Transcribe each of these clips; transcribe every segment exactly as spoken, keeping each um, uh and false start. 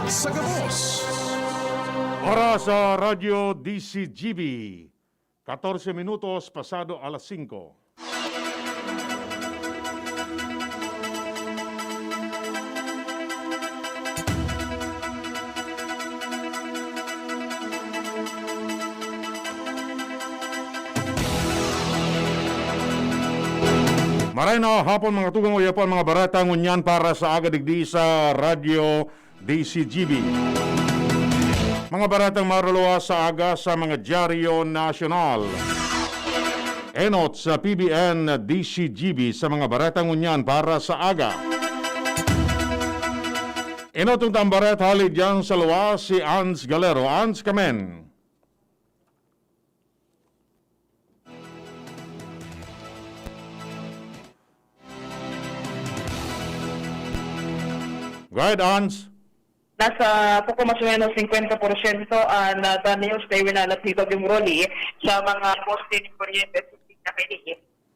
Sa gabos. Para sa Radyo D C G B, katorse minutos pasado alas singko. Maray na hapon, mga tugang, uya po ang mga bareta ngunyan para sa aga digdi sa Radyo D C G B. Mga baretang maruluwas sa aga sa mga dyaryo nasyonal. Enot sa P B N D C G B sa mga bareta ngunyan para sa aga. Enot ang tambaret hali diyan sa luwas si Ans Galero. Ans, kamen. Go ahead, Ans. Nasa poco mas o menos singkwenta porsyento ang, ah, danyos na iwinalat ni Bagyong Rolly sa mga poste nin kuryente sa City na kini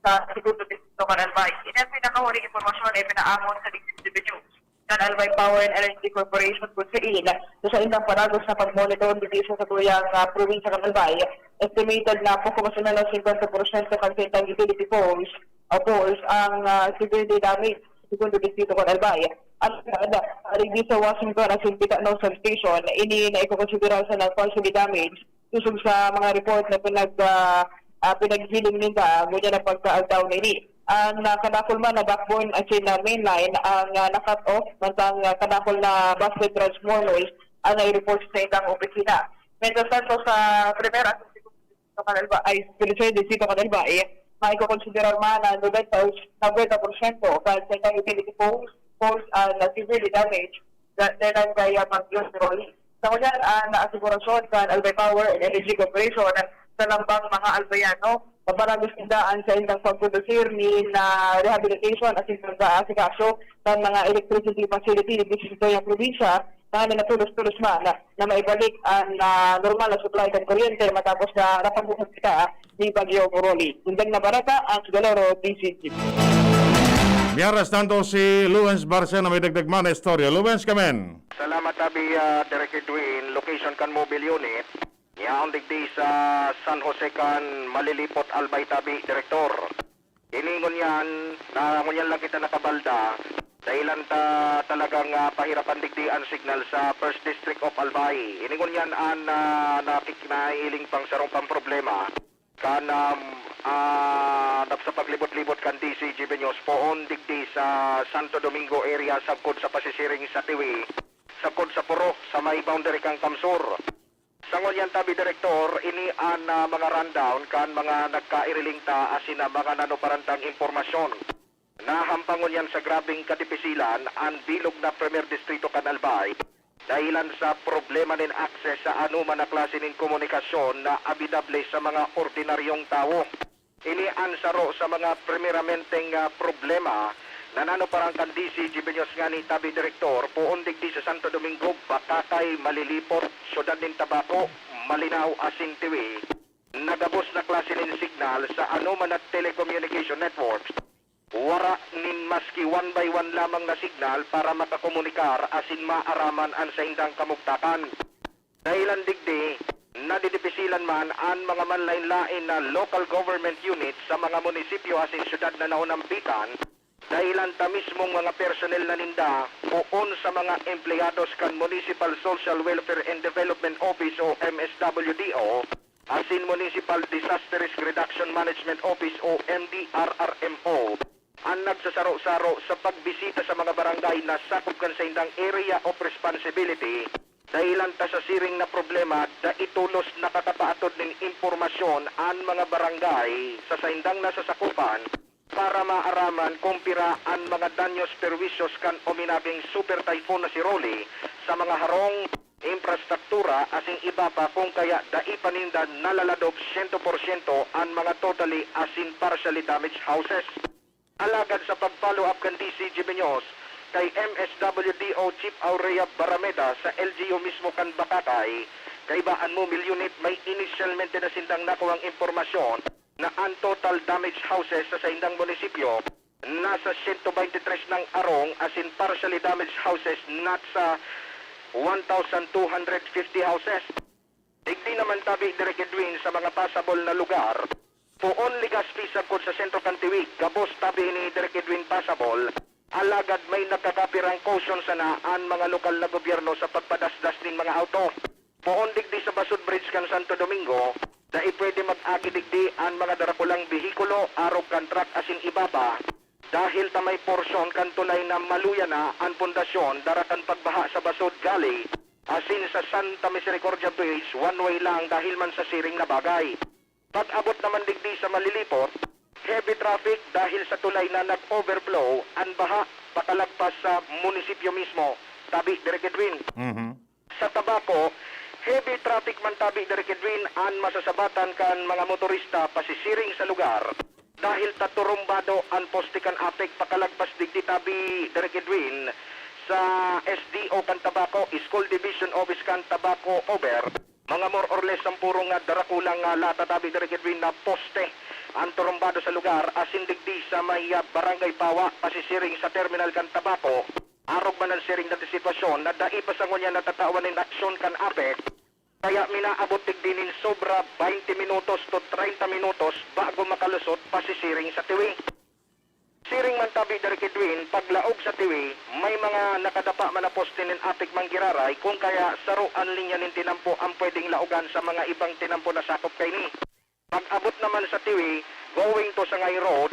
sa segundo distrito kan Albay. Ini ang pinakahuling impormasyon na ipinaamon sa D C G B News kan Albay Power and Energy Corporation kun sain, sa saindang padagos na pagmonitor digdi sa satuyang, ah, probinsya kan Albay, estimated na poco mas o menos singkwenta porsyento kan saindang utility poles o poles ang, ah, severely damaged sa segundo distrito kan Albay. Alagad, ah, digdi sa Washington asin Pitano Substation, ini na ikokonsidera sanang partially damaged sosog sa mga report na pinag-, ah, ah, pinaghiling ninda ngunyan na pagkaagdaw na ini. An, ah, kadakul man na backbone asin, ah, main line ang, ah, na-cut off, mantang, ah, kadakul na busted transformers ang nai-report sa saindang opisina. Mientras tanto, sa primer asin segundo distrito kan Albay, ay, tercer distrito kan Albay, maikokonsiderar man na nobenta, nobenta porsyento kan saindang utility poles, poles ang, ah, severely damaged. Ga-, dahilan kaya mag-, Diyos, Roy. Sa ngunyan, an asigurasyon kan Albay Power and Energy Corporation sa lambang mga Albayano, maparagos ninda an saindang pagkondusir nin, ah, rehabilitation asin pag-aasikaso kan mga electricity facility digdi sa satuyang probinsya, tanganing matolos-tolos man na maibalik an, ah, normal na supply kan kuryente matapos na napabuhay kita ni Bagyo Rolly. Undag na bareta, ang Galoro, D C G. Mientras tanto, si Lawrence Barcena may dagdag man na istorya. Lawrence, kamen. Salamat, tabi, ah, Direk Edwin. Location kan mobile unit. Yaon digdi sa San Jose kan Malilipot, Albay, tabi, Direktor. Ini ngunyan, na ngunyan lang kita nakabalda. Dahilan ta talagang, ah, pahirapan digdi an signal sa First District of Albay. Ini ngunyan an, ah, nakik-, naiiling pang sarong pang problema. Kan, um, ah, nap-, sa paglibot-libot kan D C G B News, poon digdi sa Santo Domingo area, sagkod sa pasisiring sa Tiwi, sagkod sa Puro, sa may boundary kan CamSur. Sa ngunyan, tabi, Direktor, ini an, ah, mga rundown kan mga nagkairiling ta asin an mga nanuparan tang impormasyon. Nahampang ngunyan sa grabeng kadipisilan an bilog na Primer Distrito kan Albay, dahilan sa problema nin access sa anoman na klase nin komunikasyon na abidable sa mga ordinaryong tawo. Ini an saro sa mga primeramenteng, ah, problema na nanuparan kan D C G B News ngani, tabi, Direktor, poon digdi sa Santo Domingo, Bacacay, Malilipot, Syudad nin Tabaco, Malinao asin Tiwi. Nagabos na klase nin signal sa anoman na telecommunication networks. Wara nin maski one by one lamang na signal para makakomunikar asin maaraman an saindang kamugtakan. Dahilan digdi, nadidipisilan man an mga manlaen-laen na local government unit sa mga munisipyo asin syudad na naonambitan, dahilan ta mismong mga personnel na ninda poon sa mga empleyados kan Municipal Social Welfare and Development Office o M S W D O, asin Municipal Disaster Risk Reduction Management Office o M D R R M O, an nagsasaro-saro sa pagbisita sa mga barangay na sakop kan saindang area of responsibility, dahilan ta sa siring na problema, dai tolos nakakapaatod nin impormasyon an mga barangay sa saindang nasasakupan para maaraman kung pira an mga danyos perwisyos kan uminaging Super Typhoon na si Rolly sa mga harong, infrastruktura, asin iba pa, kung kaya dai pa ninda nalaladop siyento porsyento an mga totally asin partially damaged houses. Alagad sa pag-follow up kan D C G B News kay M S W D O Chief Aurea Barameda sa L G U mismo kan Bacacay, kaiba an mobile unit, may inisyalmente na sindang nakuang impormasyon na an total damaged houses sa saindang munisipyo nasa siyento baynte tres nang arong asin partially damaged houses nasa one thousand two hundred fifty houses. Digdi naman tabi, Direk Edwin, sa mga pasabol na lugar, poon Legazpi sagkod sa sentro kan Tawi, gabos tabi ini, Direk Edwin, pasabol. Alagad may nakakapirang caution sana an mga lokal na gobyerno sa pagpadasdas nin mga auto. Poon digdi sa Basud Bridge kan Santo Domingo, dai pwede mag-agi digdi an mga darakulang behikulo, arog kan truck asin iba pa. Dahil ta may porsyon kan tulay na maluya na an pundasyon dara kan pagbaha sa Basud Gully, asin sa Santa Misericordia Bridge, one way lang dahil man sa siring na bagay. Pag-abot naman digdi sa Malilipot, heavy traffic dahil sa tulay na nag-overflow an baha pakalagpas sa munisipyo mismo, tabi, Direk Edwin. Mhm. Sa Tabaco, heavy traffic man tabi, Direk Edwin, an masasabatan kan mga motorista pasisiring sa lugar dahil ta turumbado an poste kan APEC pakalagpas digdi tabi, Direk Edwin, sa S D O kan Tabaco, School Division Office kan Tabaco over. Mga more or less sampurong nga darakulang, ah, lata tabi, Direk Edwin, na poste an turumbado sa lugar, asin digdi sa may, ah, Barangay Pawa, pasisiring sa terminal kan Tabaco. Arog man an siring na sitwasyon na dai pa sa ngunyan natatawan nin aksyon kan APEC, kaya minaabot digdi nin sobra baynte minutos to treinta minutos bago makalusot pasisiring sa Tawi. Siring man tabi, Direk Edwin, paglaog sa Tawi, may mga nakadapa man na poste nin APEC manggiraray, kung kaya saro an linya nin tinampo ang pwedeng laogan sa mga ibang tinampo na sakop kaini. Pag-abot naman sa Tawi, going to Sangay Road,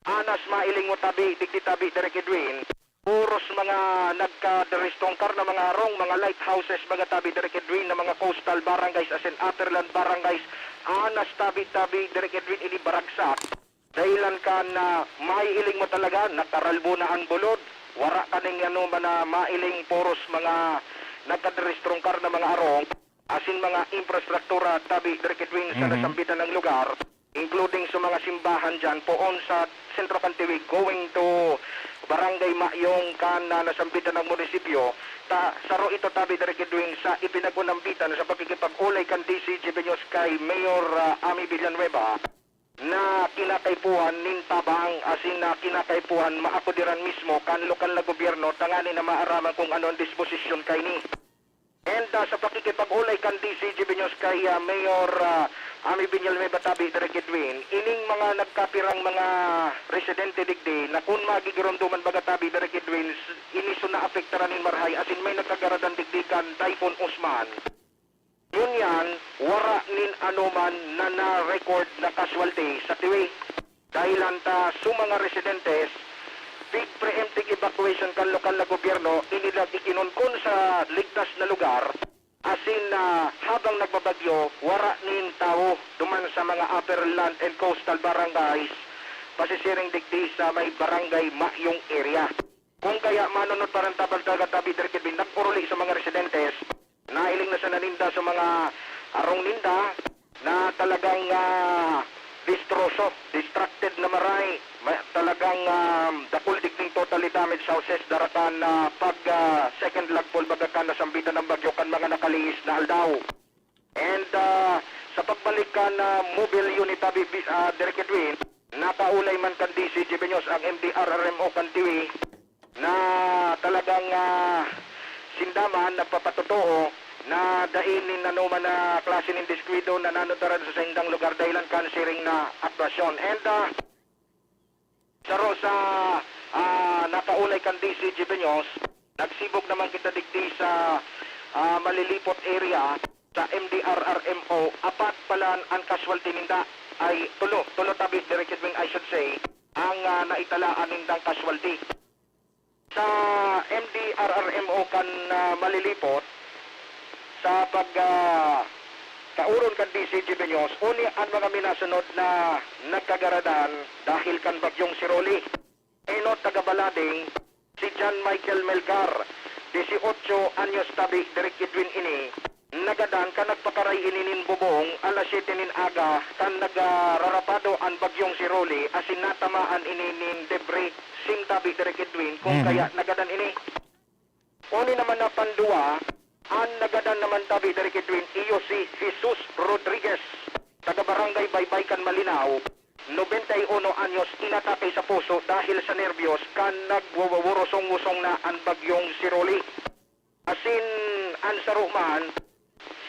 anas mailing mo tabi, digdi tabi, Direk Edwin. Puros mga nagka-dry strong car na mga harong, mga lighthouses, mga tabi, Direk Edwin, na mga coastal barangays asin upperland barangays. Anas tabi-tabi, Direk Edwin, ini baragsak. Dahilan kan, ah, maiiling mo talaga, nakaralbo na an bulod. Wara kaning ano man na mailing, puros mga nagka-dry strong car na mga harong, asin mga infrastruktura tabi, Direk Edwin, sa Mhm. nasambitan ng lugar, including sa mga simbahan dyan, poon sa sentro kan Tawi, going to Barangay Mayong kan, ah, nasambitan ng munisipyo. Ta, saro ito tabi, Direk Edwin, sa ipinag-unambitan sa pakikipag-ulay kan D C G B News kay Mayor, ah, Ami Villanueva, na kinakaipuhan nin tabang asin na kinakaipuhan maakudiran mismo kan lokal na gobyerno tanganing na maaraman kung ano an disposisyon kaini. And, ah, sa pakikipag-ulay kan D C G B News kay, ah, Mayor, ah, Ami Villanueva tabi, Direk Edwin, ining mga nagkapirang mga residente digdi na kun magigirondo man baga tabi, Direk Edwin, s-, ini so naapektaran nin marahay asin may nagkagaradan digdi kan Typhoon Osman. Ngunyan, wara nin anoman na na-record na casualty sa Tawi. Dahilan ta sa mga residentes, pig-preemptive evacuation kan lokal na gobyerno, inilag ikinunkon sa ligtas na lugar, asin na habang nagbabagyo, wara nin tawo duman sa mga upper land and coastal barangays, pasisiring digdi sa may Barangay Mayong area. Kung kaya manunod pa rin tabal talaga tabi, Direk Edwin, nag-uruli sa mga residentes. Nailing na sana ninda sa mga arong ninda na talagang, ah, distroso, distracted na maray. Ma-, talagang, ah, dakul digding totally damaged houses, darakan na pag, ah, second lagpol, baga kan nasambitan ng bagyo kan mga nakalihis na aldaw. And, ah, sa pagbalik kan, ah, mobile unit, tabi, bi-, ah, Direk Edwin, nakaulay man kan D C G B News ang M D R R M O kan Tawi na talagang, ah, sinda man nagpapatotoo na dai nin anoman na klase nin diskwido na nanutaran sa saindang lugar dahilan kan siring na aktwasyon. And, ah, Saro sa, ah, nakaulay kan D C G B News, nagsibog naman kita digdi sa, ah, Malilipot area, sa M D R R M O, apat pala an casualty ninda, ay tulo, tulo tabi, Direk Edwin, I should say, ang, ah, naitalaan nindang casualty. Sa M D R R M O kan, ah, Malilipot, sa pag, ah, kauron kan D C G B News, uni an mga minasunod na nagkagaradan dahil kan Bagyong Siroli. Enot, taga Balading, si John Michael Melgar, dieciocho anyos tabi, Direk Edwin, ini. Nagadan kan nagpakaray ini nin bubong alas siyete nin aga kan nagrarapado an Bagyong Siroli asin natamaan ini nin debris, sim tabi, Direk Edwin, kung Mhm. kaya nagadan ini. Uni naman na panduwa, an nagadan naman tabi, Direk Edwin, iyo si Jesus Rodriguez, taga Barangay Baybay kan Malinao, nobenta y uno anyos, inatake sa puso dahil sa nerbiyos kan nagwawawurosong-wusong na an Bagyong Siroli. Asin An saro man,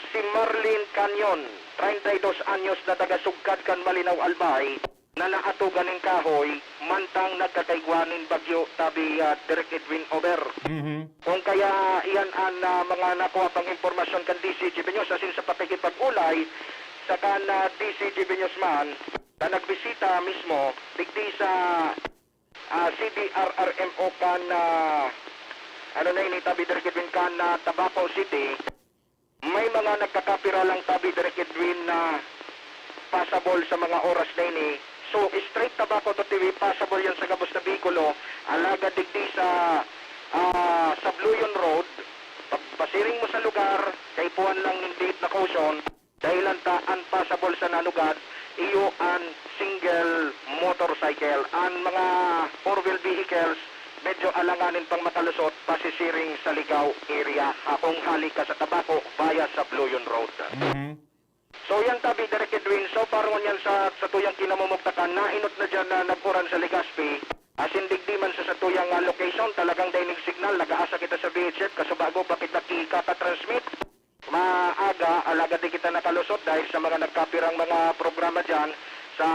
si Marlene Canyon, treinta y dos anyos na taga Sugkad kan Malinao, Albay, na naatogan nin kahoy mantang nagkakaigwa nin bagyo tabi, ah, Direk Edwin Over. Mhm. Kung kaya iyan an, ah, mga nakuha pang impormasyon kan D C G B News asin sa pakikipag-ulay sa kan, ah, D C G B News man na nagbisita mismo digdi sa, ah, C D R R M O kan, ah, ano na ini, tabi Direk Edwin, kan, ah, Tabaco City. May mga nagkakapira lang tabi, Direk Edwin, na passable sa mga oras na ini. So, straight Tabaco to Tiwi, passable yan sa gabos na behikulo. Alagad digdi sa, ah, Sabloyon Road, pag pasiring mo sa lugar, kaipuhan lang nin dihit na caution, dahilan ta unpassable sa nanugad, iyo an single motorcycle. An mga four-wheel vehicles, medyo alanganin pang makalusot pasisiring sa Ligao area, kung hali ka sa Tabaco via Sabloyon Road. Mhm. So, yan tabi, Direk Edwin. So far ngunyan sa, sa tuyang kinamumugtakan, nainot na dyan na nag-uran sa Legazpi. Asin digdi man sa, sa tuyang, ah, location, talagang dainig signal, nag-aasa kita sa V H F, kaso bago pa kita kikaka-transmit. Maaga, alagad di kita nakalusot dahil sa mga nagkapirang mga programa dyan sa,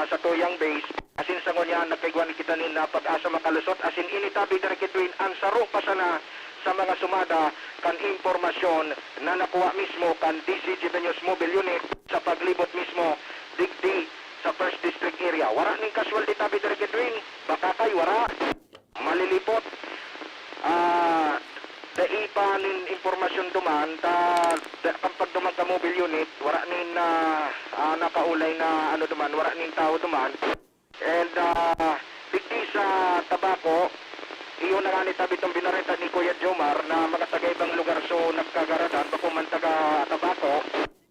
sa tuyang base. Asin sa ngunyan, nagkaigwa ni kita nin, ah, pag-asa makalusot. Asin ini tabi, Direk Edwin, an saro pa sana sa mga sumada kan impormasyon na nakuha mismo kan D C G B News Mobile Unit sa paglibot mismo digdi sa First District area. Wara nin casualty tabi, Direk Edwin? Baka kay wara. Malilipot. Ah, dai pa nin impormasyon duman, ta, da, kan pagduman ka mobile unit, wara nin, ah, ah, nakaulay na ano duman, wara nin tawo duman. And, ah, digdi sa Tabaco, iyo na nga ni tabi tong binareta ni Kuya Jomar na mga taga-ibang lugar so nagkagaradan, bako man taga Tabaco.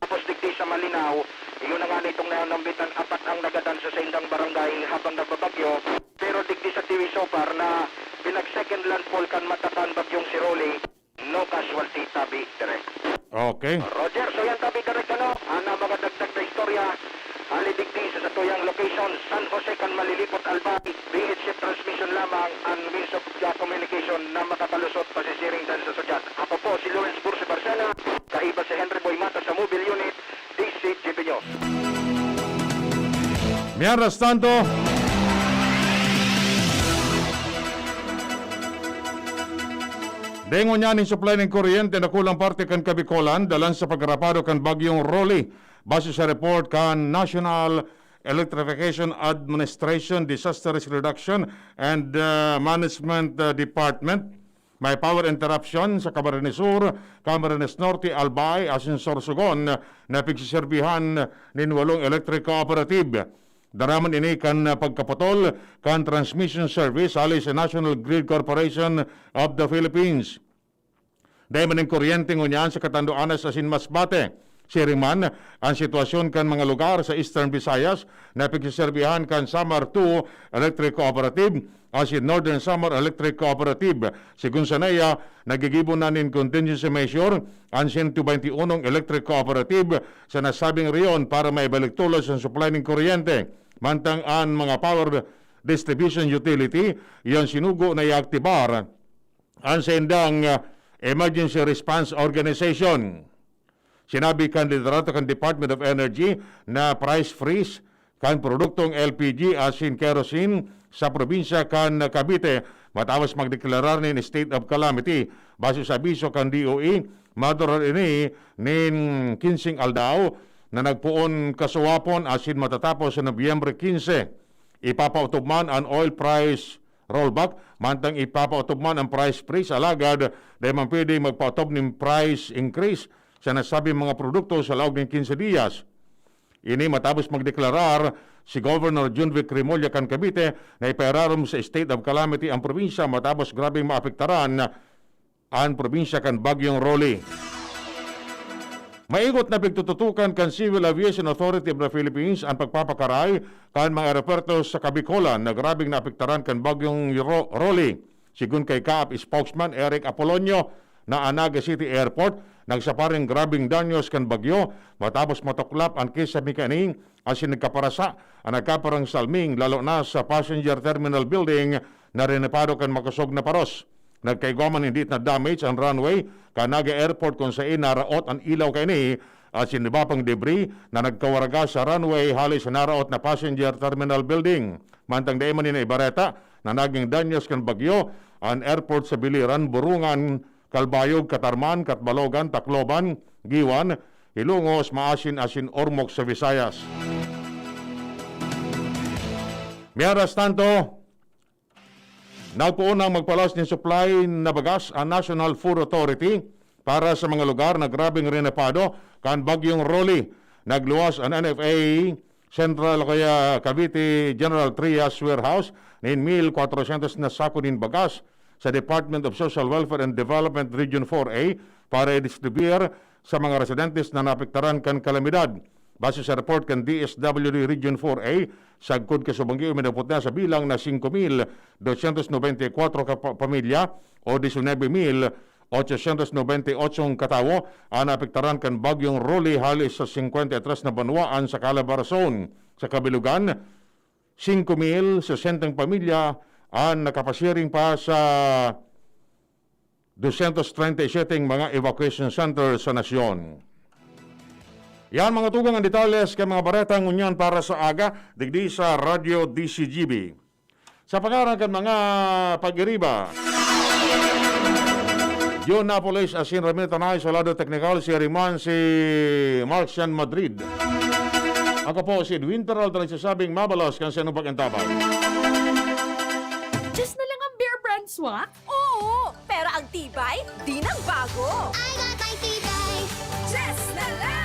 Tapos digdi sa Malinao, iyo na nga nitong nanambitan, apat ang nagadan sa saindang barangay habang nagbabagyo. Pero digdi sa Tiwi so far na pinag-second landfall kan matakan bagyong si Rolly, no casualty tabi, Direk. Okay. Roger, so yan tabi, Direk, ano, ang mga dagdag na istorya. Hali digdi sa satuyang location, San Jose kan Malilipot, Albay, V H F transmission lamang ang means of, uh, communication na makakalusot pasisiring dan sa sudyat. Ako po si Lawrence Bursi Barcena, kaiba si Henry Boy Mata sa Mobile Unit, D C G B News. Mientras tanto, dengon niya nin supply nin kuryente na kulang parte kan Kabicolan, dalan sa pagkarapado kan Bagyong Rolly. Base sa report kan National Electrification Administration, Disaster Risk Reduction and, uh, Management, uh, Department, may power interruption sa Camarines Sur, Camarines Norte, Albay, asin Sorsogon na pigsiserbihan nin walong electric cooperative. Daraman ini kan pagkaputol kan transmission service hali sa National Grid Corporation of the Philippines. Dai man nin kuryente ngunyan sa Catanduanes asin Masbate. Siring man, an sitwasyon kan mga lugar sa Eastern Visayas na pigsiserbihan kan Samar two Electric Cooperative asin Northern Samar Electric Cooperative. Segun sa neya, nagigibo na nin contingency measure an sento baynti unong electric cooperative sa nasabing rehiyon para maibalik tulos an supply nin kuryente. Mantang an mga power distribution utility, iyan sinugo na iaktibar an saindang, ah, Emergency Response Organization. Sinabi kan liderato kan Department of Energy na price freeze kan produktong L P G asin kerosene sa probinsya kan Cavite matapos magdeklarar nin state of calamity. Base sa abiso kan D O E, madurar ini nin kinseng aldaw na nagpoon kasuwapon asin matatapos sa Nobyembre quince. Ipapaotob man an oil price rollback, mantang ipapaotob man an price freeze, alagad dai man pwedeng magpaotob nin price increase sa nasabing mga produkto sa laog nin quince diyas. Ini matapos magdeklarar si Governor Jonvic Remulla kan Cavite na ipairarom sa state of calamity ang probinsya matapos grabeng maapektaran an probinsya kan Bagyong Rolly. Maigot na pigtututukan kan Civil Aviation Authority of the Philippines an pagpapakaray kan mga eroporto sa Kabicolan na grabeng naapektaran kan Bagyong Ro-, Rolly. Sigun kay CAAP spokesman Eric Apolonio, na an Naga City Airport nagsaparing grabeng danyos kan bagyo matapos matuklap an kisame kani asin nagkaparasa an nagkaparang salming, lalo na sa passenger terminal building na rinapado kan makosog na paros. Nagkaigwa man nin diit na damage an runway kan Naga Airport, kun saen naraot an ilaw kaini asin iba pang debris na nagkawaraga sa runway hali sa naraot na passenger terminal building. Mantang dai man nin naibareta na naging danyos kan bagyo an airport sa Biliran, Borongan, Calbayog, Catarman, Catbalogan, Tacloban, Guiuan, Hilongos, Maasin asin Ormoc sa Visayas. Mientras tanto, nagpoon nang magpalaos nin supply na bagas an National Food Authority para sa mga lugar na grabeng rinapado kan Bagyong Rolly. Nagluwas an N F A Central o kaya Cavite General Trias Warehouse nin mil kwatrosyentos na sako nin bagas sa Department of Social Welfare and Development Region four A para i-distribuir sa mga residentes na naapektaran kan kalamidad. Base sa report kan D S W D Region four A, sagkod ka subanggi, umidapot na sa bilang na singko mil dosyentos nobenta y kwatro ka pa-, pamilya o disyonebe mil otsosyentos nobenta y ocho katawo an naapektaran kan Bagyong Rolly hali sa singkwenta y tres na banwaan sa Calabar Zone. Sa kabilugan, singko mil sesenta pamilya an nakapasiring pa sa dosyentos trenta y siyete mga evacuation center sa nasyon. Yan, mga tugang, ang detalles kan mga baretang ngunyan para sa aga, digdi sa Radyo D C G B. Sa pangaran kan mga pag-iriba, John Napoles asin Ramil Tanay sa lado teknikal, si Ariman, si Marcian Madrid. Ako po si Edwin Peralta, nagsasabing mabalos kan sa inong pag-antabay. Just na lang ang Bear Brand Swak? Oo, pero ang tibay, di nagbago. I got my tibay. Just na lang!